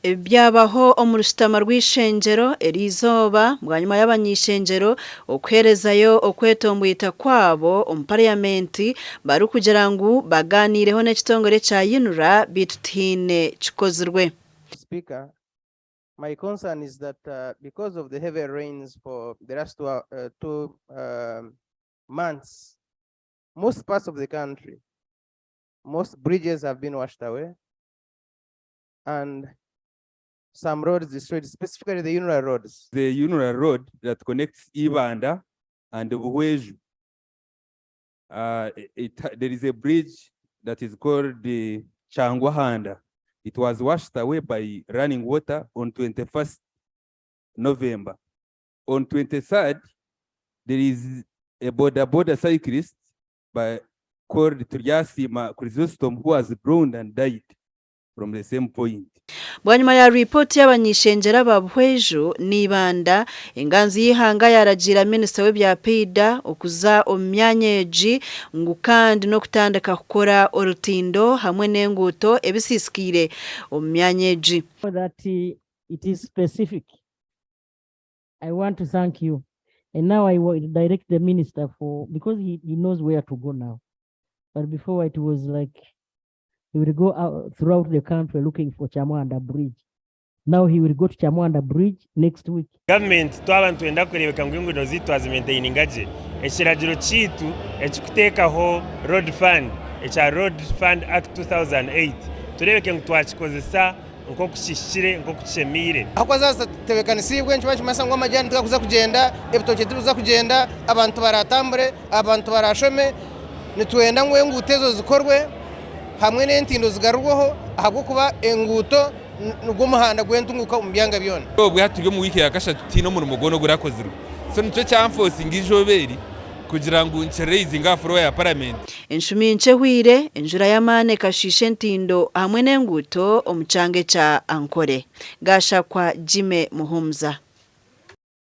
Ebi byabaho omu rushutama rw'eishengyero eriizooba bwanyima y'abany'eishengyero okuheerezayo okwetombwita kwabo omu pariyamenti barikugira ngu bagaaniireho n'ekitongore kya UNRA beitu tihaine kikozirwe. Speaker, my concern is that because of the heavy rains for the last 2 months, most parts of the country, most bridges have been washed away and some roads destroyed, specifically the UNRA roads. The UNRA road that connects Ibanda and Buhweju. There is a bridge that is called the Changwahanda. It was washed away by running water on 21st November. On 23rd, there is a border border cyclist by called Turyasima Chrysostom who was drowned and died from the same point. Bwanyima ya ripooti y'abany'eishengyero aba Buhweju na Ibanda, enganzi y'eihanga yaaragiira minisita w'ebya Piida okuza omu myanya egi ngu kandi n'okutandika kukora orutindo hamwe n'enguuto ebisiisikaire omu myanya egi. That it is specific. I want to thank you. And now I will direct the minister for, because he knows where to go now. But before it was like, he will go out throughout the country looking for Chamwanda Bridge. Now he will go to Chamwanda Bridge next week. Gavumenti twaba nitwenda kureebeka ngu enguudo zaitu twazimaintaininga gye, ekiragiro kyaitu ekirikuteekaho Road Fund ekya Road Fund Act 2008 tureebeke ngu twakikozesa nk'oku kihikire, nk'oku kishemeire. Ahakuba zaaba zitatebeekanisiibwe nikiba nikimanyisa ngu amajaani tigarikuza kugyenda, ebitookye tibirikuza kugyenda, abantu tibaraatambure, abantu tibaraashome. Nitwenda ngu enguuto ezo zikorwe hamwe n'entindo zigarurweho ahabw'okuba enguuto nigwo muhanda gw'entunguuka omu byanga byona. Obwe hati turi omu wiiki ya kashatu tihaine omurimo gwona ogurakozirwe so nikyo kyanfosinga eizooba eri kugira ngu nkireizinge aha floor ya paramenti. Enshumi nkye ehweire, enjura y'amaani ekashiisha entindo hamwe n'enguuto omu kyanga ekya Ankole. Gashakwa Jimmy Muhumuza.